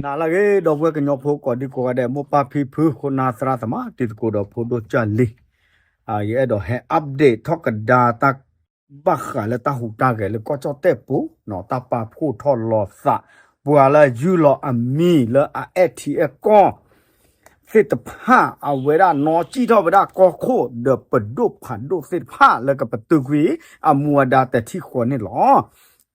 နၤလၢအဂ့ၤ ဒီပုၢ်ဝဲၢ်ကညီဖိကိးဒံကိးဂၤဒဲး မိၢ်ပၢ်ဖံဖု ခိၣ်နၢ်သရၣ်သမါ တံၤသကိးဒီးဖိဒိၣ်ကၢ်လံၤ, ယအဲၣ်ဒိးဟဲ update ထီၣ်ကဒါတၢ် ဘၣ်ဃးလၢတၢ်ဟူးတၢ်ဂဲၤလၢကီၢ်ကၠီၣ်တဲၣ်ပူၤ တၢ်ပာ်ဖှိၣ်ထီၣ်လီၤသး ပှၤလၢယုၢ်လီၤအမံၤလၢအအဲၣ်ထံအဲၣ်ကီၢ် သ့ၣ်တဖၣ် အဝဲဒၣ်နီၢ်ကံၣ်ထီၣ်ဝဲဒၣ်ကီၢ်ခိၣ် ဒီးပဒိၣ်ဖးဒိၣ်သ့ၣ်တဖၣ်လၢကပတုာ်ကွံာ် အမူအဒါတထံၣ်ဃီန့ၣ်လီၤ.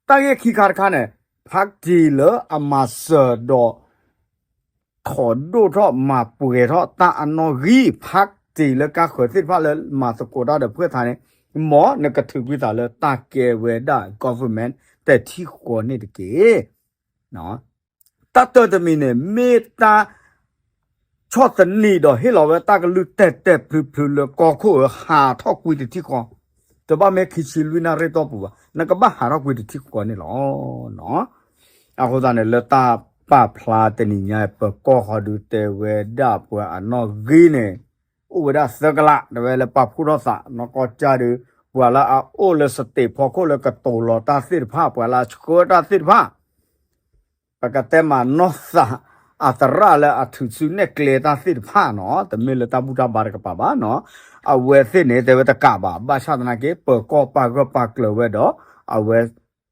တၢ်ဂ့ၢ်ခံခါတခါန့ၣ် ဖးတံၢ်လၢအမၤစၢၤဒီး ထီၣ်ဒိၣ်ထီၣ်မၤပှဲၤထီၣ်တၢ်အနီၣ်ဂံၢ် ဖးတံၢ်လၢကါဃၢၤသ့ၣ်တဖၣ်လၢမၤသကိးတၢ်ဒီးဖုၣ်ထၣ်န့ၣ် မ်နကထုးကွံာ်သးလၢတၢ်ကဲဝဲဒၣ် government တထံၣ်ဃီန့ၣ်တက့ၢ်. တၢ်တၢတမံၤန့ၣ် မ့ၢ်တၢ် ဆီၣ်သနံးဒီးဟ့ၣ်လီၤဝဲတၢ်ကလုၢ်တဲာ်တဲာ်ဖျုးဖျုးလၢကီၢ်ခိၣ်ဧၢ ဟးထီၣ်ကွံာ်တထံၣ်ဃီ, တဘၣ်မ့ၢ်ခံဆံလွံၢ်နၣ်ရံၣ်တီၢ်ပူၤဘၣ်, နကဘၣ်ဟးထီၣ်ကွံာ်တထံၣ်ဃီန့ၣ်လီၤ. အဃိသတးန့ၣ် လၢတၢ်ပာ်ဖျါတနံၤညါ ပကီၢ်ဃီဒုးတဲဝဲဒၣ်ပှၤအနီၣ်ဂံၢ်န့ၣ် အိၣ်ဝဲဒၣ်သၢကလး တဲဝဲလၢပာ်ဖှိၣ်ထီၣ်သး နီၢ်ကီၢ်ကၠၢ်ဒုး ပှၤလၢအအိၣ်လၢ state ဖီခိၣ်လၢကတိၤလီၤတၢ်သ့ၣ်တဖၣ် ပှၤလၢအဆှၢတၢ်သ့ၣ်တဖၣ် ပကတဲမးနီၢ်သး အသရၣ်လၢအထုးစုနဲၣ်ကျဲတၢ်သ့ၣ်တဖၣ်နီၤ တမ့ၢ်လၢတၢ်ဘူၣ်တၢ်ဘါတကပၤဘၣ်နီၤ အဝဲသ့ၣ်န့ၣ် တဲဝဲတကးဘၣ် ဘၣ်ဆၣ်သနာ်က့ ပၢၤကီၢ်ပာ်ဂၢၢ်ပာ်ကျၢၤဝဲဒီး အဝဲ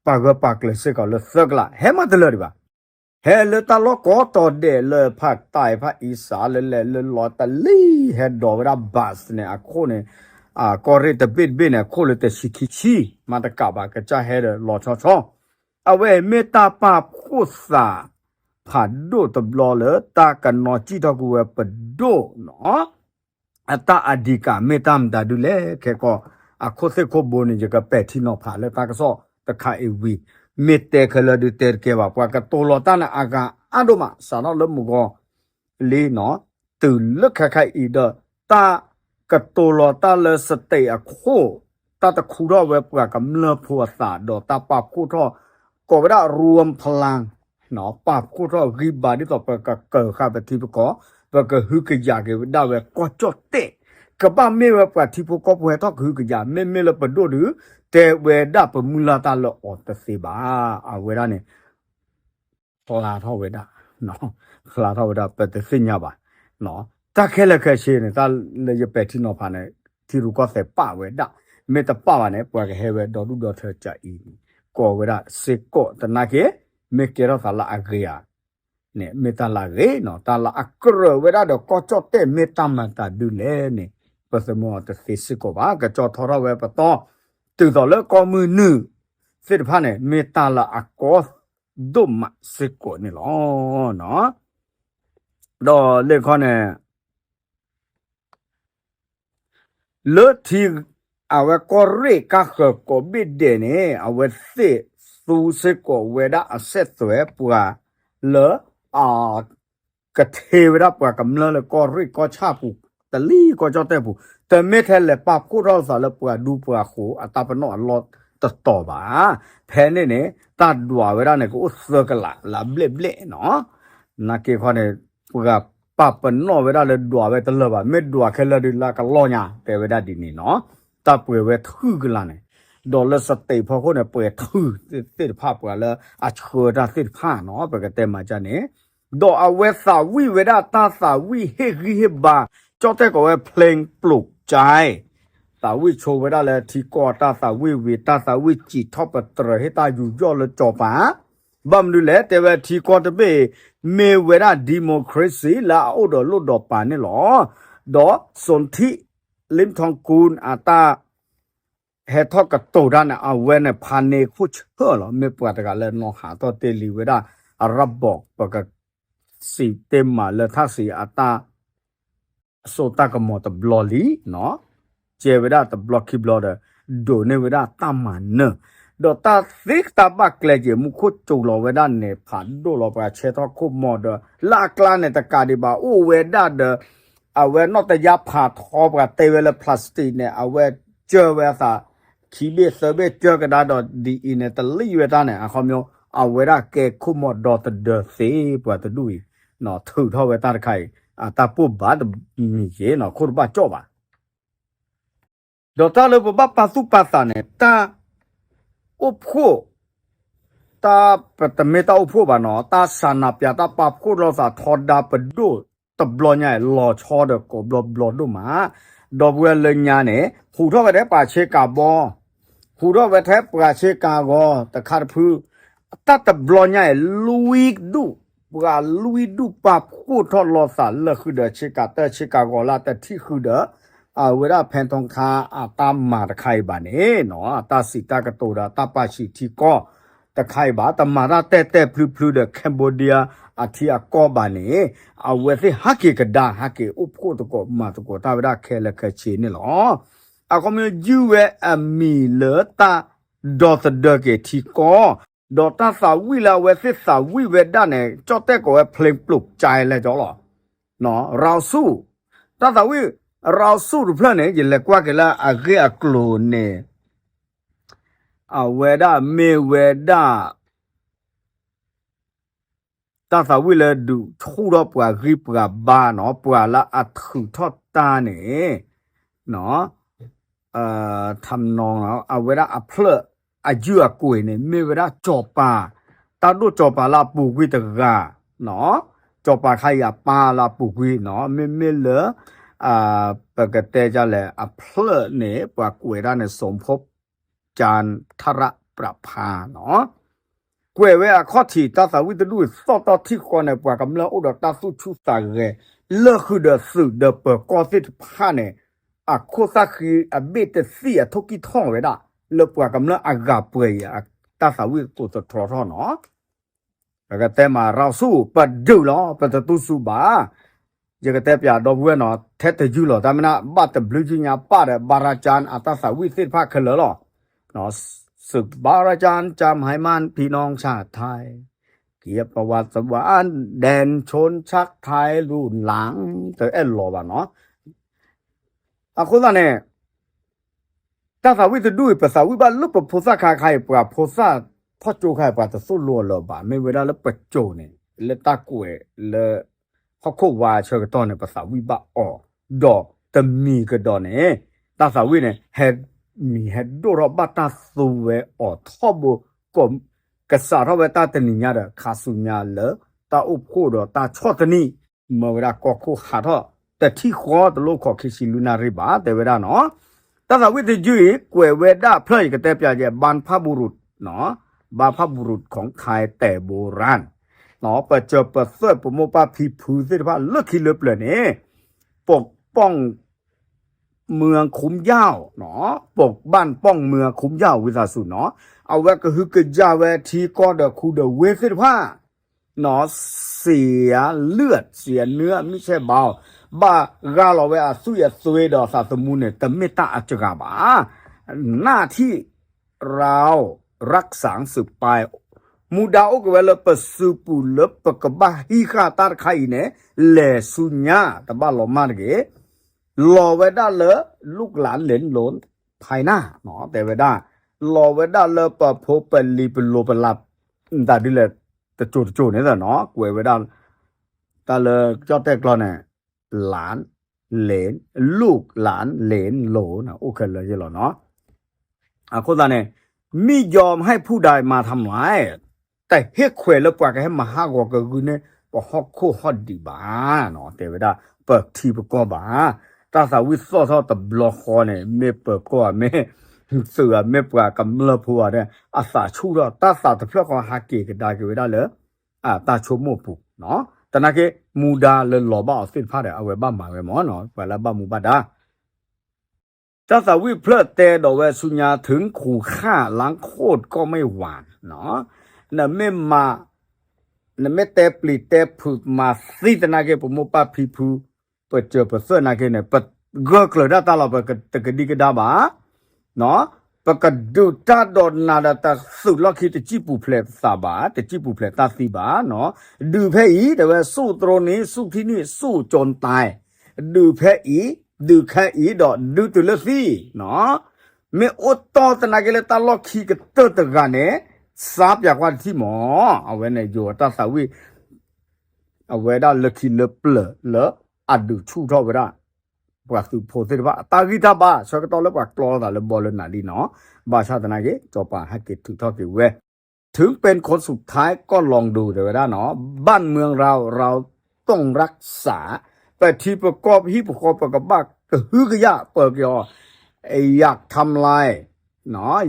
ပာ်ဂၢၢ်ပာ်ကျၢၤစ့ၢ်ကီးလၢသၢကလး ဟဲမးတလၢာ်ဒံးဘၣ်. ဟဲလၢတၢ်လီၢ်ကိးတီၤဒဲးလၢဖးတၢ်အံၤဖးအံစးလၢလဲၤလၢလီၤတလံ ဟဲဒိးဝဲဒၣ် bus န့ၣ် အခိၣ်န့ၣ် ကီၢ်ရ့ၣ်တဘ့ၣ်တဘ့ၣ်န့ၣ် အခိၣ်လၢတဆံခံဆံ မၤတကးဘၣ် ကစၢ်ဟဲဒီးလီၤဆီဆီ အဝဲမ့ၢ်တၢ်ပာ်ဖှိၣ်သး ဖးဒိၣ်တဘျီလၢတၢ်ကနီၤစံၣ်ထီၣ်ကွံာ်ဝဲပဒိၣ်နီၤ အတၢ်အဓိကမ့ၢ်တၢ်မတၤဒုလဲၣ် ခဲကီး အခိၣ်သ့ၣ်ခိၣ်ဘိန့ၣ် ယကပဲာ်ထံနီၤဖးလၢတၢ်ကစီၣ်တခါအံၤဝံၤ မ့ၢ်တဲခဲလၢာ်ဒုးတဲတကဲဘၣ် ပှၤကတိၤလီၤတၢ်န့ၣ်အဂၤအါဒိၣ်မး စးထီၣ်လၢမုၢ်ဂီၤလံနီၤ တုၤလၢခဲခါအံၤဒီး တၢ်ကတိၤလီၤတၢ်လၢ state အခိၣ် တၢ်တခူထီၣ်ဝဲပှၤကမျၢၢ်ဖိအသးဒီးတၢ်ပာ်ဖှိၣ်ထီၣ် ကိးဝဲဒၣ် ရူဝ်ဖလၢ် ပာ်ဖှိၣ်ထီၣ်ဂံၢ်ဘါဒ်သိးပကကၢၤဃာ်ပထံပကီၢ် ပကဟုကယာ်က့ၤဝဲဒၣ်ဝဲကီၢ်ကၠီၣ်တဲၣ် ကဘၣ်မ့ၢ်ဝဲပှၤထံဖိကီၢ်ဖိဟဲထီၣ်ကဟုကယာ် မ့မ့ၢ်လၢပဒိၣ်ဒုး တဲဝဲဒၣ်ပမုၢ်လၢ်တၢ်လၢအီၤတသ့ဘၣ် အဝဲဒၣ်န့ၣ် ဖျါထီၣ်ဝဲဒၣ် ဖျါထီၣ်ဝဲဒၣ် ပတသ့ၣ်ညါဘၣ် တၢ်ခဲလၢာ်ခဲဆ့န့ၣ် တၢ်လၢယပဲာ်ထံနီၤဖးန့ၣ် ထံရူၢ်ကီၢ်သဲးပာ်ဝဲဒၣ် မ့ၢ်တပာ်ဘၣ်န့ၣ် ပှၤကဟဲဝဲဒီဒူၣ်ဒီထၢကၢအံၤ ကိးဝဲဒၣ်စ့ၢ်ကီးသနာ်က့ မ့ၢ်ကဲထီၣ်သးလၢအဂ့ၤဧါန့ၣ် မ့ၢ်တၢ်လၢအဂ့ၤနီၤ တၢ်လၢအကြၢးဝဲဒၣ်ဒီးကီၢ်ကၠီၣ်တဲၣ်မ့ၢ်တၢ်မၤတၢ်ဒုလဲၣ်န့ၣ် ပသမၢအီၤတသ့စ့ၢ်ကီးဘၣ် ကကၠီထီထီၣ်ဝဲပတီၢ် တုၤသိးလၢကီၢ်မုၢ်နုာ်သ့ၣ်တဖၣ်န့ၣ် မ့ၢ်တၢ်လၢအကီဒိၣ်မးစ့ၢ်ကီးန့ၣ်လီၤ. ဒီးလၢခီန့ၣ် လၢထံ အဝဲကီၢ်ရ့ၣ်ကါဃၢၤကိးဘ့ၣ်ဒဲးန့ၣ် အဝဲသ့ၣ်သူစ့ၢ်ကီးဝဲဒၣ်အဆက်သွယ်ပှၤလၢ အ ကထ့ဝဲဒၣ်ပှၤကမျၢၢ်လၢကီၢ်ရ့ၣ်ကီၢ်ဆၣ်ပူၤ တလံၤကီၢ်ကၠီၣ်တဲၣ်ပူၤ တမ့ၢ်ထဲလဲၤပာ်ဖှိၣ်ထီၣ်သးလၢပှၤဒူပှၤဃိၤအတၢ်ပနီၣ်အလီၢ်တတီၤဘၣ်. ဖဲန့ၣ်န့ၣ် တၢ်ဒွးဝဲဒၣ်န့ၣ် ကအိၣ်သၢကလးလၢအဘျဲၣ်ဘျဲၣ်နီၤ. နာ်က့ခီန့ၣ် ပှၤပာ်ပနီၣ်ဝဲဒၣ်လၢဒွးဝဲတလၢာ်ဘၣ် မ့ၢ်ဒွးခဲလၢာ်ဒုးလၢကလီၢ်ညါ တဲဝဲဒၣ်ဒ်န့ၣ်နီၤ. တၢ်ပှဲၤဝဲထုကလးန့ၣ် ဒီးလၢ state ဖီခိၣ်န့ၣ် ပှဲၤထုသ့ၣ်တဖၣ်ပှၤလၢအဆှၢတၢ်သ့ၣ်တဖၣ်နီၤ ပကတဲမၤကၢ်န့ၣ် ဒီးအဝဲသးဝံၣ်ဝဲဒၣ်တၢ်သးဝံၣ်ဟ့ၣ်ဂံၢ်ဟ့ၣ်ဘါ ကၠီၣ်တဲၣ်ကိးဝဲ ဖျ့ပျိးကၠဲ သးဝံၣ်ဆိဝဲဒၣ်လၢထံကီၢ်တၢ်သးဝံၣ်ဝံၤ တၢ်သးဝံၣ်စံးထီၣ်ပတြၢၤဟ့ၣ်တၢ်ယူးယီၣ်လၢကၠီၤပၤ ဘၣ်မနုၤလဲၣ် တဲဝဲထံကီၢ်တဘ့ၣ်အံၤ မ့ၢ်ဝဲဒၣ် democracy လၢအအိၣ်ဒီးလိၣ်ဒီးပၤန့ၣ်လီၤ. ဒီး စူၤထံး လ့ထီကူၣ် အတၢ် ဟဲထီၣ်ကတိၤတၢ်န့ၣ် အဝဲန့ၣ်ဖးန့ၢ်ခိၣ်ဆၢၣ်လီၤ. မ့ၢ်ပှၤတဂၤလၢနီၢ်ဟးထီၣ်တ့ၢ်လံဝဲဒၣ် အရၣ်ဘီၣ် ပကစံးတ့ၢ်မးလၢထၣ်စံးအတၢ် စိာ်တၢ်ကမီၤတဘျီလံနီၤ ကဲဝဲဒၣ်တဘျီခံဘျီဒီး ဒိးန့ၢ်ဝဲဒၣ်တၢ်မၤနၢၤ ဒီးတၢ်သ့တၢ်ဘၣ်ကျဲက့ၤ မူခိၣ်စူၤလီၤဝဲဒၣ်န့ၣ် ဖးဒိၣ်လီၤပှၤဆဲထီၣ်ခိၣ်မီၤဒီး လၢအကျါန့ၣ်တကးဒံးဘၣ် အိၣ်ဝဲဒၣ်ဒီး အဝဲနီၢ်တယါဖးထီပှၤတဲဝဲလၢ plastic န့ၣ် အဝဲကၢဝဲအသး ခံဘ့ၣ်သၢဘ့ၣ်ကၢကဒါဒီး ဒ်အံၤန့ၣ် တလံၣ်ဝဲတၢ်န့ၣ် အခီပညီ အဝဲဒၣ်ကဲခိၣ်မီၤဒီသဒၢသ့ပှၤတဒူၣ်အံၤ ထုးထီၣ်ဝဲတၢ်တခါအံၤ အတၢ်ပိၢ်ဘၣ်တမံၤက့ၤနီၤ ခိၣ်တဘၣ်ကၠီၣ်ဘၣ် ဒီးတၢ်လၢပဘၣ်ပာ်သူၣ်ပာ်သးန့ၣ် တၢ်အိၣ်ဖှိၣ် တၢ် တၢ်ပတမ့ၢ်တၢ်အိၣ်ဖှိၣ်ဘၣ်နီၤ, တၢ်ဆန္ဒပြ တၢ်ပာ်ဖှိၣ်လိာ်သးထီဒါပဒိၣ်တဘျီညါအံၤ လီၤဆီဒီးကိးဘျီဘျီဒိၣ်မး, ဒီပုၢ်ဝဲၢ်လၢညါန့ၣ် ဟူးထီၣ်ဝဲထဲပှၤဆ့ကၤဘီ, ဟူးထီၣ်ဝဲထဲပှၤဆ့ကၤဂီၤတခါတဖု, တၢ်တဘျီညါအံၤ လွံၢ်ဒူၣ်, ပှၤလွံၢ်ဒူၣ်ပာ်ဖှိၣ်ထီၣ်လိာ်သးလၢဃုာ်ဒီးဆ့ကၤတၢ်ဆ့ကၤဂီၤလၢတထံၣ်ဃုာ်ဒီး အဝဲဒၣ်ဖဲထီခါအတၢ်မၤတခါအံၤဘၣ်န့ၣ်နီၤ, တၢ်စံးတၢ်ကတိၤဒီးတၢ်ပာ်စံးထံကီၢ်တခါအံၤဘၣ်, တမၤတၢ်တဲာ်တဲာ်ဖျုဖျုဒီး Cambodia အထံအကီၢ်ဘၣ်န့ၣ်, အဝဲသ့ၣ်ဟးက့ၤကဒါ ဟးက့ၤအိၣ်ဖှိၣ်သကိးမၤသကိးတၢ်ဝဲဒၣ်ခဲလၢာ်ခဲဆ့န့ၣ်လီၤ. အခီပညီယုၢ်ဝဲအမံၤလၢတၢ်ဒီသဒၢက့ၤထံကီၢ်, ဒီးတၢ်သးဝံၣ်လၢအဝဲသ့ၣ်သးဝံၣ်ဝဲဒၣ်န့ၣ် ကၠီၣ်တဲၣ်ကိးဝဲ ဖျ့ပျိးကၠဲလဲၣ်ကၠီလီၤ. ရၤဆူၣ်, တၢ်သးဝံၣ် ရၤဆူၣ်တဖျၢၣ်န့ၣ် ယလဲၤကွၢ်က့ၤလၢအဂ့ၢ်အကျိၤန့ၣ် အဝဲဒၣ်မ့ၢ်ဝဲဒၣ် တၢ်သးဝံၣ်လၢဒုးဆူၣ်ထီၣ်ပှၤဂံၢ်ပှၤဘါနီၤ, ပှၤလၢအထုးထီၣ်တၢ်န့ၣ် ထနီၤ အဝဲဒၣ်အဖျၢၣ်အယုၢ်အကွဲၤန့ၣ် မ့ၢ်ဝဲဒၣ်စီၤပၤ, တၢ်ဒိၣ်စီၤပၤလၢအပူၤကွံာ်တဂၤ, စီၤပၤခါအံၤအပၢ်လၢအပူၤကွံာ်နီၤ, မ့မ့ၢ်လၢ ပကတဲဒ်လဲၣ် အဖျၢၣ်န့ၣ် ပှၤကွဲးဒၣ်န့ၣ် စီၤဖိ ကၠၢ်ထရၣ်ပြဖါနီၤ, ကွဲးဝဲအခီၣ်ထံး တၢ်သးဝံၣ်တဒူၣ်အံၤ သီၣ်တီၢ်ထံၣ်ဃီန့ၣ် ပှၤကမျၢၢ်အိၣ်ဒီးတၢ်သူၣ်ဆူၣ်သးဂဲၤ လၢဃုာ်ဒီးသုးဒီးပၢၤကီၢ်သ့ၣ်တဖၣ်န့ၣ် အခိၣ်သၣ်ဃံအဘ့ၣ်တသံၣ်အထိၣ်ကံၢ်ထီၣ်ဝဲဒၣ် လၢပှၤကမျၢၢ်အဂၤပှဲၤအံၤ တၢ်သးဝံၣ်သကိးသတြီထီၣ်နီၤ. ပကတဲမး ရၤဆူၣ် ပဒုးလီၤ ပတတူၢ်ဆူၣ်ဘၣ်. ယကတဲပျးဒီပုၢ်ဝဲၢ်နီၤ ထဲတယုၢ်လီၤ တၢ်မ့ၢ်နၢ် ဘၣ်တဘျုးယုၢ်ညါပၢ်ဒီး ဘၤရၤကၠၢၣ် အတၢ်သးဝံၣ်သ့ၣ်တဖၣ်ခဲလၢာ်လီၤ. ศึกบารจันจะไม่มั่นพี่น้องชาติไทย เกียรติประวัติสวรรค์แดนชนชาติไทยรุ่นหลัง တအဲၣ်လီၤဘၣ်နီၤ. အဃိသတးန့ၣ် တၢ်သးဝံၣ်တဒူၣ်အံၤ ပသးဝံၣ်ဘၣ်လၢပဖိသၣ်ခါခါအံၤ ပှၤဖိသၣ်ဖီၣ်ကၠိခါအံၤ ပှၤတသိၣ်လိအီၤလၢၤဘၣ်. မ့ၢ်ဝဲဒၣ်လၢပကၠိန့ၣ် လၢတၢ်ကွဲးလၢ ဟီၣ်ခိၣ်ဝါဆၢကတီၢ်န့ၣ် ပသးဝံၣ်ဘၣ်အီၤ, ဒီးတမံၤကဒီးန့ၣ် တၢ်သးဝံၣ်န့ၣ် ဟဲမံၤဟဲဒိၣ်ထီၣ်ဘၣ်တၢ်သူဝဲအီၤထီဘိ ကစးထီၣ်ဝဲတၢ်တနံၤညါဒီး ခါဆူညါလၢ တၢ်အိၣ်ဖှိၣ်ဒီးတၢ်ဆီၣ်သနံး မၢဝဲဒၣ်ကီၢ်ခိၣ်ဟးထီၣ် တထံၣ်ဃီတလိၣ်ခီၣ်ခံဆံလွံၢ်နၣ်ရံၣ်ဘၣ် တဲဝဲဒၣ်နီၤ. တၢ်သးဝံၣ်တယုၢ်အံၤ ကွဲးဝဲဒၣ်ဖျၢၣ် ယကတဲပျးယဲ บรรพบุรุษနီၤ, บรรพบุรุษของไทยแต่โบราณနီၤ, ပစၢၤပသွဲၣ်ပမိၢ်ပၢ်ဖံဖုသ့ၣ်တဖၣ်လၢခံလၢပျၢၤန့ၣ် ပကป้อง เมืองคุ้มเย้าနီၤ, ปกบ้านป้องเมืองคุ้มเย้า ဝံသးစူၤနီၤ, အဝဲကဟုကယာ်ဝဲထံကီၢ်ဒီးခူဒီးဝ့ၢ်သ့ၣ်တဖၣ်နီၤ, เสียเลือดเสียเนื้อ ไม่ใช่เบา, ဘၣ်ဂၢ်လီၤဝဲအသွံၣ်အသွ့ဒီးအသးသမူန့ၣ် တမ့ၢ်တၢ်အစှၤဘၣ်. หน้าที่เรารักษาสืบไป မူဒါအိၣ်က့ၤဝဲလၢပစုပူၤလၢပကဘၣ်ဟံးဃာ်တၢ်တခါအံၤန့ၣ် လဲၤဆူညါ တဘၣ်လီၤမၢ်တဂ့ၤ လီၤဝဲဒၣ်လၢ ลูกหลานเหลนโหลนภายหน้าနီၤ, တဲဝဲဒၣ် လီၤဝဲဒၣ်လၢပဖိပလံၤပလိၤပလး တၢ်ဒ်လဲၣ် တစိၤတစိၤန့ၣ်နီၤ, ကွဲးဝဲဒၣ် တၢ်လၢကၠီၣ်တဲၣ်ကျီန့ၣ် หลานเหลน ลูกหลานเหลนโหลน အိၣ်ခဲလၢာ်ယဲလီၤနီၤ. အဃိသတးန့ၣ် ไม่ยอมให้ผู้ใดมาทำลาย တဟ့ၣ်ခွဲးလၢပှၤကဟဲမၤဟးဂီၤကဂုာ်န့ၢ် ပဟီၣ်ခိၣ်ဟီၣ်ဒံးဘၣ်နီၤ, တဲဝဲဒၣ် ပထံပကီၢ်ဘၣ်. တၢ်သးဝံၣ်သီၣ်ထီၣ်တဘျီဃီန့ၣ် မ့ၢ်ပၢၤကီၢ်ဧါ မ့ၢ်သုးဧါ မ့ၢ်ပှၤကမျၢၢ်ဖိဧါ အသးဆူၣ်ထီၣ် တၢ်သးတဖျၢၣ်ဃီဟးက့ၤကဒါက့ၤဝဲဒၣ်လၢ တၢ်ဆိကမိၣ်ပူၤနီၤ, သနာ်က့ မူဒါလၢလီၤဘၣ်အီၤသ့ၣ်တဖၣ်ဒီး အဝဲဘၣ်မၤဝဲမၢ်နီၤ, ပှၤလၢဘၣ်မူဘၣ်ဒါ တၢ်သးဝံၣ်ဖျၢၣ်တဲဒီးဝဲဆူညါ ถึงขู่ฆ่าล้างโคตรก็ไม่หวั่นနီၤ, နမ့ၢ်မၤ နမ့ၢ်တဲပျံၤတဲဖုးမၤသံသနာ်က့ ပမိၢ်ပၢ်ဖံဖု ပစၢၤပသွဲၣ်နာ်က့န့ၣ် ပဂၢၢ်ကျၢၤဒၣ်တၢ်လီၤ ပတကဒံကဒါဘၣ် ပကဒုးတၢ်ဒီးနၤဒီးတၢ်သုးလီၢ်ခံ တစံၣ်ပူၤဖျဲးသးဘၣ် တစံၣ်ပူၤဖျဲးတၢ်သံဘၣ်နီၤ, ဒုးဖဲအံၤ တဲဝဲ สู้ตรงนี้สู้ที่นี่สู้จนตาย ဒုးဖဲအံၤ ဒုးခဲအံၤဒီးဒုးတုၤလၢသံနီၤ, မ့ၢ်အိၣ်တီၢ်သနာ်က့လၢတၢ်လီၢ်ခံကတၢၢ်တဂၤန့ၣ် စါပၠးကွၢ်တထံၣ်မၢ်, အဝဲန့ၣ်ယိၤတၢ်သးဝံၣ် အဝဲဒၣ်လၢခံလၢပျၢၤလၢအဒုးဆူၣ်ထီၣ်ဝဲဒၣ် ပှၤသုးဖိသ့ၣ်တဖၣ် အတၢ်ဂံၢ်တၢ်ဘါ ဆၢကတီၢ်လၢပှၤကျီလိာ်သးလၢဘီလၢနၤလံနီၤ, ဘၣ်ဆၣ်သနာ်က့ စီၤပၤဟဲက့ၤထုးထီၣ်က့ၤဝဲ ถึงเป็นคนสุดท้ายก็ลองดู တဲဝဲဒၣ်နီၤ บ้านเมืองเรา เราต้องรักษา ပထံပကီၢ်ပဟံၣ်ပဃီ ပကဘၣ်ကဟုကယာ်ပၢၤက့ၤအီၤ อยากทำลาย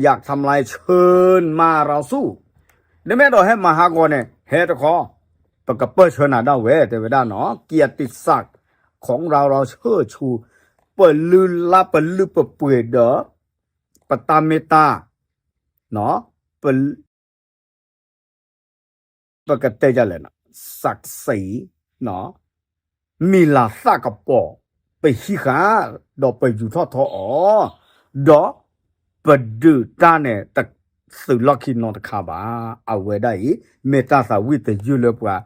อยากทำลาย เชิญมาเราสู้ နမ့ၢ်အဲၣ်ဒိးဟဲမၤဟးဂီၤန့ၣ် ဟဲတခီ ပကပၢၢ်ဆၢနၤဒၣ်ဝဲ တဲဝဲဒၣ်နီၤ เกียรติศักดิ์ของเรา เราเชิดชู ပလုၢ်လၢ်ပလုၢ်ပပှ့ၤဒီး ပတၢ်မ့ၢ်တၢ် ပကတဲဒ်လဲၣ် ศักดิ์ศรี မံၤလၤသၣ်ကပီၤ ပဟံးဃာ် ဒီးပယူၤထီၣ်ထီအီၤ ဒီးပဒုးတၢ်န့ၣ် တသုးလီၢ်ခံနီတခါဘၣ်. အဝဲဒၣ်အံၤ မ့ၢ်တၢ်သးဝံၣ်တယုၢ်လၢပှၤ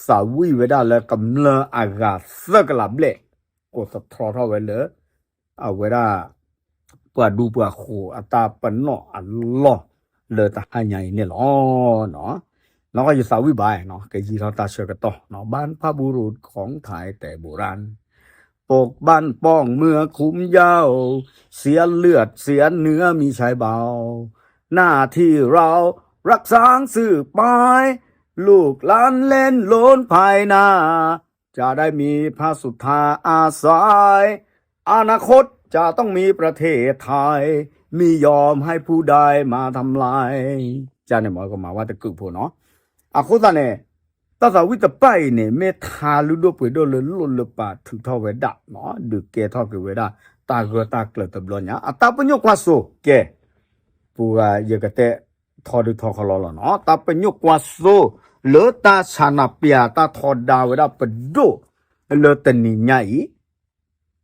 သးဝံၣ်ဝဲဒၣ်လၢကမျၢၢ်အဂၤသၢကလးဘျဲၣ် ကိးသတြီထီၣ်ဝဲလၢ အဝဲဒၣ် ပှၤဒူပှၤဃိၤအတၢ်ပနီၣ်အလီၢ် လၢတဟါညါအံၤန့ၣ်လီၤ. နီၢ်ကီၢ်ယသးဝံၣ်ဘၣ်နီၤ ကယံာ်ထီၣ်တၢ်ဆၢကတီၢ် บรรพบุรุษของไทยแต่โบราณ ปกบ้านป้องเมืองคุ้มเหย้า เสียเลือดเสียเนื้อมิใช่เบา หน้าที่เรารักษาสืบไป ลูกหลานเล่นล้นภายหน้า จะได้มีพระสุธาอาศัย อนาคตจะต้องมีประเทศไทย ไม่ยอมให้ผู้ใดมาทำลาย ကန့ၣ်မ့ၢ်ကမၤဝဲတကုာ်ဖိနီၤ. အဃိသတးန့ၣ် တၢ်သးဝံၣ်တဖၣ်အံၤန့ၣ် မ့ၢ်ထါလုၢ်ဒိၣ်ပှ့ၤဒိၣ်လၢလိၣ်လၢပာ်ထုးထီၣ်ဝဲဒၣ်နီၤ ဒုးကဲထီၣ်က့ၤဝဲဒၣ် တၢ်ဂၢၢ်တၢ်ကျၢၤတဘျီညါ အတၢ်ပညိၣ်ကွၢ်စိ ကဲ ပူၤဂၤယကတဲထီဒုထီခီလီလီၤနီၤ တၢ်ပညိၣ်ကွၢ်စိ လၢတၢ်ဆန္ဒပြတၢ်ထီဒါဝဲဒၣ်ပဒိၣ် လၢတနံၤညါအံၤ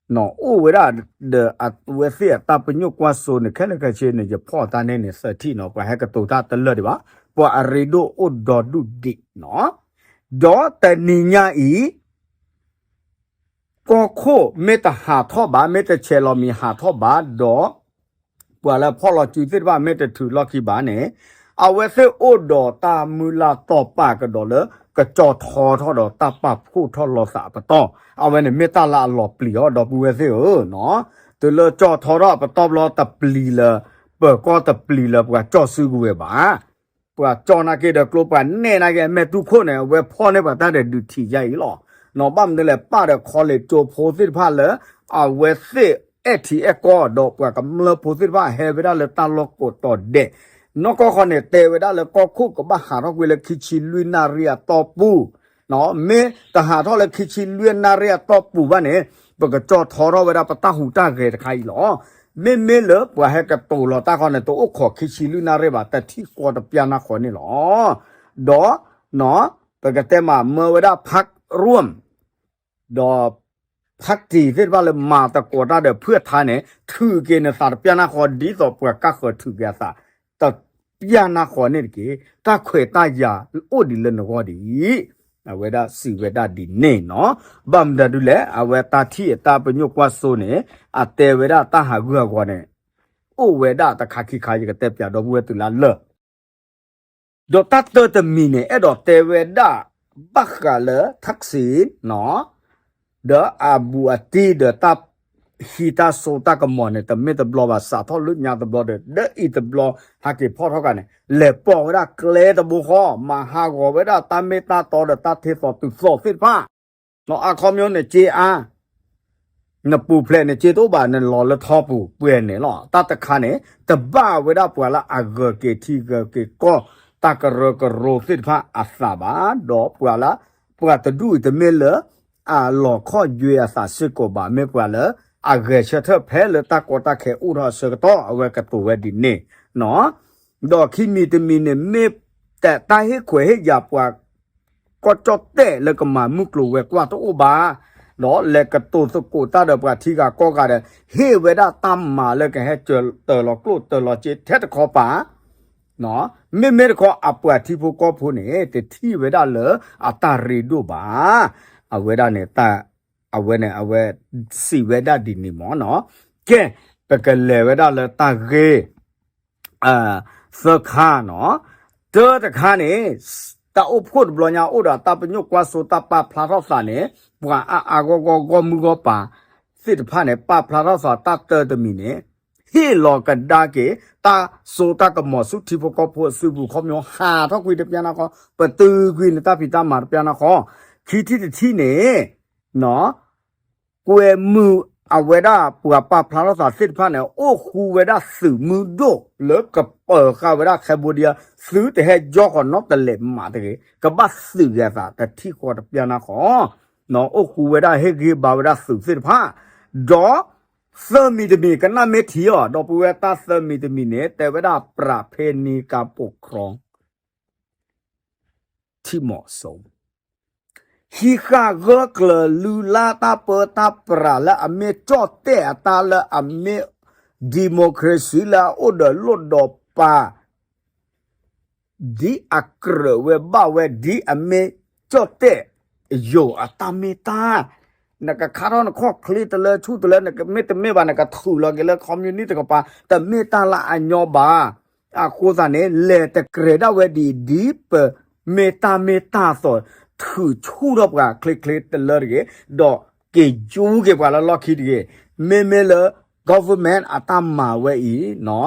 နီၤ အိၣ်ဝဲဒၣ်ဒီးအဝဲသ့ၣ်အတၢ်ပညိၣ်ကွၢ်စိန့ၣ် ခဲလၢာ်ခဲဆ့န့ၣ် ယဖီၣ်တၢ်န့ၣ်န့ၣ် သၢထံၣ်နီၤ ပှၤဟဲကတိၤတၢ်တလၢာ်ဒံးဘၣ် ပှၤအရ့ဒိၣ်အိၣ်ဒီဒူၣ်ဒံးနီၤ ဒီးတနံၤညါအံၤ ကီၢ်ခိၣ်မ့ၢ်တဟးထီၣ်ဘၣ် မ့ၢ်တဆဲးလီၤမံၤဟးထီၣ်ဘၣ်ဒီး ပှၤလၢဖီၣ်လီၤစုသ့ၣ်တဖၣ်မ့ၢ်တထုးလီၢ်ခံဘၣ်န့ၣ် အဝဲသ့ၣ်အိၣ်ဒီးတၢ်မုၢ်လၢ်တီၢ်ပာ်ကဒီးလၢ ကကၠီၣ်ထီထီၣ်ဒီးတၢ်ပာ်ဖှိၣ်ထီၣ်လိာ်သးအပတီၢ် အဝဲန့ၣ်မ့ၢ်တၢ်လၢအလီၤပျံၤအီၤ ဒီပုၢ်ဝဲၢ်သ့ၣ်ဧၢနီၤ တုၤလၢကၠီၣ်ထီထီၣ်အပတီၢ်ဘျီတပျံၤလၢ ပၢၤကီၢ်တပျံၤလၢပှၤကၠီၣ်စုကဝဲၤဘၣ် ပှၤကၠီၣ်နာ်က့ဒီးကျိ ပှၤနဲၣ်နာ်က့ အမဲာ်တူၢ်ခိၣ်န့ၣ် အဝဲဖီၣ်န့ၢ်ပှၤတၢ်ဒီးဒုးထံၣ်ယါအံၤလီၤ. နီၤ ဘၣ်မနုၤလဲၣ် ပၢ်ဒီးခီလ့ၣ်ကၠိဖိသ့ၣ်တဖၣ်လၢ အဝဲသ့ၣ်အဲၣ်ထံအဲၣ်ကီၢ်ဒီးပှၤကမျၢၢ်ဖိသ့ၣ်တဖၣ်ဟဲဝဲဒၣ်လၢတၢ်လီၢ်ကိးတီၤဒဲး နီၢ်ကီၢ်ခီန့ၣ် တဲဝဲဒၣ်လၢကီၢ်ခိၣ်ကဘၣ်ဟးထီၣ်ကွံာ်လၢခံဆံလွံၢ်နၣ်ရံၣ်အတီၢ်ပူၤ မ့ၢ်တဟးထီၣ်လၢခံဆံလွံၢ်နၣ်ရံၣ်အတီၢ်ပူၤဘၣ်န့ၣ် ပကကၠီၣ်ထီထီၣ်ဝဲဒၣ်ပတၢ်ဟူးတၢ်ဂဲၤတခါအံၤလီၤ. မ့မ့ၢ်လၢပှၤဟဲကတိၤလီၤတၢ်ခီန့ၣ် တအိၣ်ခိးခံဆံလွံၢ်နၣ်ရံၣ်ဘၣ် တထံၣ်ဃီတပျၢ်နၢ်ဃီန့ၣ်လီၤ. ဒီး ပကတဲမးမၢဝဲဒၣ် พรรคร่วม ဒီး พรรคတီၤသ့ၣ်တဖၣ်လၢမၤသကိးတၢ်ဒီး ဖုၣ်ထါန့ၣ် ထုးက့ၤနသးတပျၢ်နၢ်ဃီ ဒ်သိးပှၤကၢ်ဃၢၤထုးက့ၤအသး တပျၢ်နၢ်ဃီန့ၣ်တက့ၢ်. တၢ်ခွဲးတၢ်ယာ်အိၣ်ဒံးလၢနဂီၢ်ဒံး အဝဲဒၣ်စံးဝဲဒၣ်ဒ်န့ၣ်နီၤ. ဘၣ်မတၤဒုလဲၣ် အဝဲတၢ်ထံၣ်အတၢ်ပညိၣ်ကွၢ်စိန့ၣ် အတဲဝဲဒၣ်တၢ်ဟးဂူာ်ဟးဂီၤန့ၣ် အိၣ်ဝဲဒၣ်တခါခံခါ ယကတဲပၠးဒီပုၢ်ဝဲၢ်တုၤလၢလၢာ် ဒီးတၢ်တၢတမံၤန့ၣ် အဲၣ်ဒိးတဲဝဲဒၣ် ဘၣ်ဃးလၢ ทักษิณ နီၤ ဒီးအဘူးအတံၢ်ဒီးတၢ် ဟံးတၢ်စိတၢ်ကမီၤန့ၣ် တမ့ၢ်တဘျီဘၣ် စးထီၣ်လၢညါတဘျီဒီး ဒ်အံၤတဘျီ ဟဲက့ၤဖီၣ်ထီၣ်ကါန့ၣ် လဲၤပိာ်ဝဲဒၣ်ကျဲတဘိဃီ မၤဟးဂီၤဝဲဒၣ်တၢ်မ့ၢ်တၢ်တီဒီးတၢ်ထ့သိးတုၤသိးသ့ၣ်တဖၣ် အခီပညီန့ၣ် က့အါ နပူၤဖျဲးန့ၣ် က့တအိၣ်ဘၣ် နလီၤလၢထီပူၤပှဲၤန့ၣ်လီၤ. တၢ်တခါန့ၣ် တဘၣ်ဝဲဒၣ်ပှၤလၢအဂၢၢ်က့ၤထံဂၢၢ်က့ၤကီၢ် တၢ်ကရၢကရိသ့ၣ်တဖၣ်အသးဘၣ်, ဒီးပှၤလၢ ပှၤတဒူၣ်အံၤတမ့ၢ်လၢ အလီၤခီၣ်ယွဲအသးစ့ၢ်ကီးဘၣ်, မ့ၢ်ပှၤလၢ အဂဲၤဆၢထၢၣ်ဖဲလၢတၢ်ကီတၢ်ခဲအိၣ်ထီၣ်အဆၢကတီၢ် အဝဲကတိၤဝဲဒ်န့ၣ် ဒီးခံမံၤတမံၤန့ၣ် မ့ၢ်တၢ်ဟ့ၣ်ခွဲးဟ့ၣ်ယာ်ပှၤ ကီၢ်ကၠီၣ်တဲၣ်လၢကမၤမုၢ်ကျိၤဝဲၤကွာ်တအိၣ်ဘၣ်, ဒီးလဲၤကတိၤသကိးတၢ်ဒီးပှၤထံဂၤကီၢ်ဂၤဒီး ဟ့ၣ်ဝဲဒၣ်တၢ်မၤလၢကဟဲစၢၤတၢၤလီၤကျိၣ်တၢၤလီၤစ့ထဲတခီပၤ မ့မ့ၢ်တခီအပှၤထံဖိကီၢ်ဖိန့ၣ် တထံၣ်ဝဲဒၣ်လၢအတၢ်ရ့ဒိၣ်ဘၣ်. အဝဲဒၣ်န့ၣ် အဝဲန့ၣ် အဝဲစံးဝဲဒၣ်ဒ်န့ၣ်မ့ၢ်နီၤ. ကဲ, ပကလဲၤဝဲဒၣ်လၢတၢ်ဂ့ၢ် သၢခါနီၤ. တၢတခါန့ၣ် တၢ်အိၣ်ဖှိၣ်တဘျီညါအိၣ်ဒီးတၢ်ပညိၣ်ကွၢ်စိတၢ်ပာ်ဖျါထီၣ်သးန့ၣ် ပှၤအါအါဂီၢ်ဂီၢ်ဂီၢ်မုၢ်ဂီၢ်ပၤသ့ၣ်တဖၣ်န့ၣ် ပာ်ဖျါထီၣ်သးတၢ်တၢတမံၤန့ၣ် ဟ့ၣ်လီၤကဒါက့ၤ တၢ်စိတၢ်ကမီၤဆူထံဖိကီၢ်ဖိအစုပူၤ ခီပညီ ဟးထီၣ်ကွံာ်တပျၢ်နၢ်ဃီ, ပတုာ်ကွံာ်နတၢ်ဖံးတၢ်မၤတပျၢ်နၢ်ဃီ, ခံထံၣ်တထံၣ်န့ၣ် ကွဲမုာ်အဝဲဒၣ်ပှၤပာ်ဖျါထီၣ်သးသ့ၣ်တဖၣ်န့ၣ် အိၣ်ဃူဝဲဒၣ်သုးမုၢ်ဒိၣ်လၢကပၢၤဃာ်ဝဲဒၣ် Cambodia သုတဟဲယီဃီၤနီတလဲးမးတဂ့ၤ, ကဘၣ်သုးဂဲၤသးတထံၣ်ဃီတပျၢ်နၢ်ဃီ, အိၣ်ဃူဝဲဒၣ်ဟ့ၣ်ဂံၢ်ဘါဝဲဒၣ်သုးသ့ၣ်တဖၣ်, ဒီး သၢမံၤတမံၤ ကနၣ်မ့ၢ်ထံအီၤ ဒီပုၢ်ဝဲၢ် တၢ်သၢမံၤတမံၤန့ၣ် တဲဝဲဒၣ် ပြၢးဖဲနံၤကၤပိာ်ခြီ ထံၣ်မီၣ်စိ ဟံးဃာ်ဂၢၢ်ကျၢၤလုၢ်လၢ်တၢ်ပၢတၢ်ပြးလၢအမ့ၢ်ကၠီၣ်တဲၣ်အတၢ်လၢအမ့ၢ် democracy လၢအအိၣ်ဒီးလိၣ်ဒီးပၤ ဒ်အကြၢးဝဲဘၣ်ဝဲ ဒ်အမ့ၢ်ကၠီၣ်တဲၣ်ယိာ်အတၢ်မ့ၢ်တၢ်, နကခါထီၣ်နခီၣ်ချ့တလၢဆူၣ်တလၢ နကမ့ၢ်တမ့ၢ်ဘၣ် နကထုးလီၤက့ၤလၢ communist တကပၤ တမ့ၢ်တၢ်လၢအညီဘၣ်. အဃိသတးန့ၣ် လဲၤတကြဲးဒၣ်ဝဲဒ်အံၤ ဒ်ပမ့ၢ်တၢ်မ့ၢ်တၢ်တီ ထုးဆူၣ်ထီၣ်ပှၤချ့ချ့တလၢတဂ့ၤ, ဒီးက့ၤယူၤက့ၤပှၤလၢလီၢ်ခံတဂ့ၤ. မ့မ့ၢ်လၢ government အတၢ်မၤဝဲအံၤ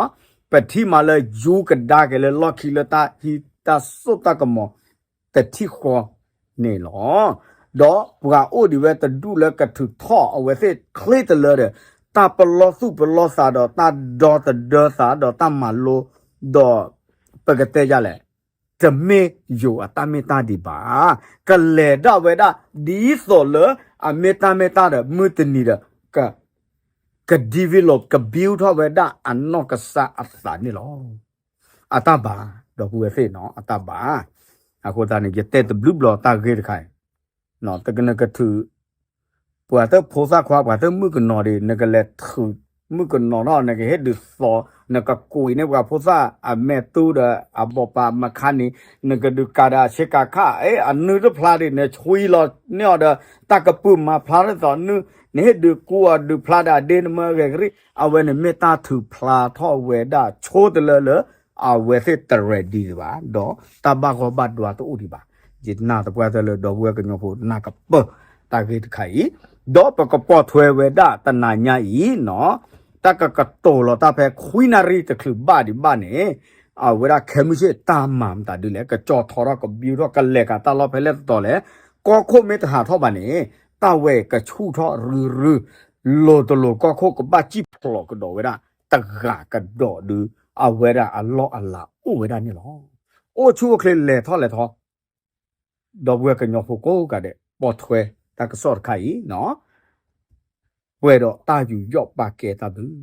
ပထံၣ်မးလၢယူၤကဒါက့ၤလၢလီၢ်ခံလၢတၢ်ဟံး တၢ်စိတၢ်ကမီၤ တထံၣ်ဃီန့ၣ်လီၤ. ဒီးပှၤအိၣ်ဒံးဝဲတဒူၣ်လၢကထုးထီၣ်အဝဲသ့ၣ်ချ့တလၢဒီး တၢ်ပလီၢ်သူၣ်ပလီၢ်သးဒီးတၢ်ဒီသဒၢသးဒီးတၢ်မၤလိ ဒီးပကတဲယလဲၣ်, တမ့ၢ်ယိၤအတၢ်မ့ၢ်တၢ်ဒံးဘၣ်. ကလဲၤဒၣ်ဝဲဒၣ် ဒ်သိးလၢအမ့ၢ်တၢ်မ့ၢ်တၢ်ဒီး မုၢ်တနံၤဒီး က က develop က build ထီၣ်ဝဲဒၣ်အနီၢ်ကစၢ်အသးန့ၣ်လီၤ. အတၢ်ဘၣ်, ဒီပုၢ်ဝဲၢ်သ့ၣ်နီၤ အတၢ်ဘၣ်. အဃိသတးန့ၣ် ယတဲတဘျုးဘျီတၢ်ဂ့ၢ်တခါအံၤ, နကထုး ပှၤတဖိသၣ်ခွါ ပှၤတမုၣ်ကနီၤဒီး နကလဲၤထုး မုၣ်ကနီၤထီၣ် နကဟ့ၣ်ဒုးသီ, နကကွံာ်န့ၢ်ပှၤဖိသၣ်အမဲာ်တူဒီးအဘိးပၤမခါနံၤ, နကဒုးကၤဒီးအဆ့ကၤခၣ် အဲ အနုတဖျါဒီး နဆွံလီၤန့ၢ်အီၤဒီး တၢ်ကပုာ်မၤဖျါထီၣ်သိးနု, နဟ့ၣ်ဒုးကူအီၤဒုးဖျါဒီးအဒ့နမၢဂဲၤကရံၣ်, အဝဲန့ၣ်မ့ၢ်တၢ်ထုးဖျါထီၣ်ဝဲဒၣ်ဆိတလၢလၢ အဝဲသ့ၣ်တ ready ဒံးဘၣ်, ဒီးတၢ်ဘၣ်ဂီၢ်ဘၣ်ဒွါတအိၣ်ဒံးဘၣ်. ယနာ်သပှၢ်တၢၢ်လၢဒီပုၢ်ဝဲၢ်ကညီဖိနၢ်ကပၢၢ်တၢ်ဂ့ၢ်တခါအံၤ, ဒီးပကပိာ်ထွဲဝဲဒၣ်တနၤညါအံၤနီၤ, တၢ်ကကတိၤလီၤတၢ်ဖဲခွံနၣ်ရံၣ်တချုးဘၣ်ဒံးဘၣ်န့ၣ်, အဝဲဒၣ်ခဲမုၢ်ဆ့ၣ်တၢ်မၤမတၤဒုလဲၣ်, ကကၠီထီထီၣ် ကဘံထီၣ် ကလဲၤကၤတၢ်လီၢ်ဖဲလဲၣ်တတီၤလဲၣ်, ကီၢ်ခိၣ်မ့ၢ်တဟးထီၣ်ဘၣ်န့ၣ်, တၢ်ဝဲကဆူၣ်ထီၣ်ရုရု, လိၤတလိၤကီၢ်ခိၣ်ကဘၣ်စံၣ်ဖျိးကဒီးဝဲဒၣ်, တဂၤကဒီးဒုး, အဝဲဒၣ်အလီၢ်အလၤအိၣ်ဝဲဒၣ်န့ၣ်လီၤ. အိၣ်ဆူၣ်အိၣ်ချ့လဲၤထီၣ်လဲၤထီၣ်, ဒီပုၢ်ဝဲၢ်ကညီဖိကိးဂၤဒဲး ပိာ်ထွဲတၢ်ကစီၣ်တခါအံၤ, ပှဲၤဒီးတၢ်ယူးယီၣ်ပာ်ကဲတၢ်ဘျုး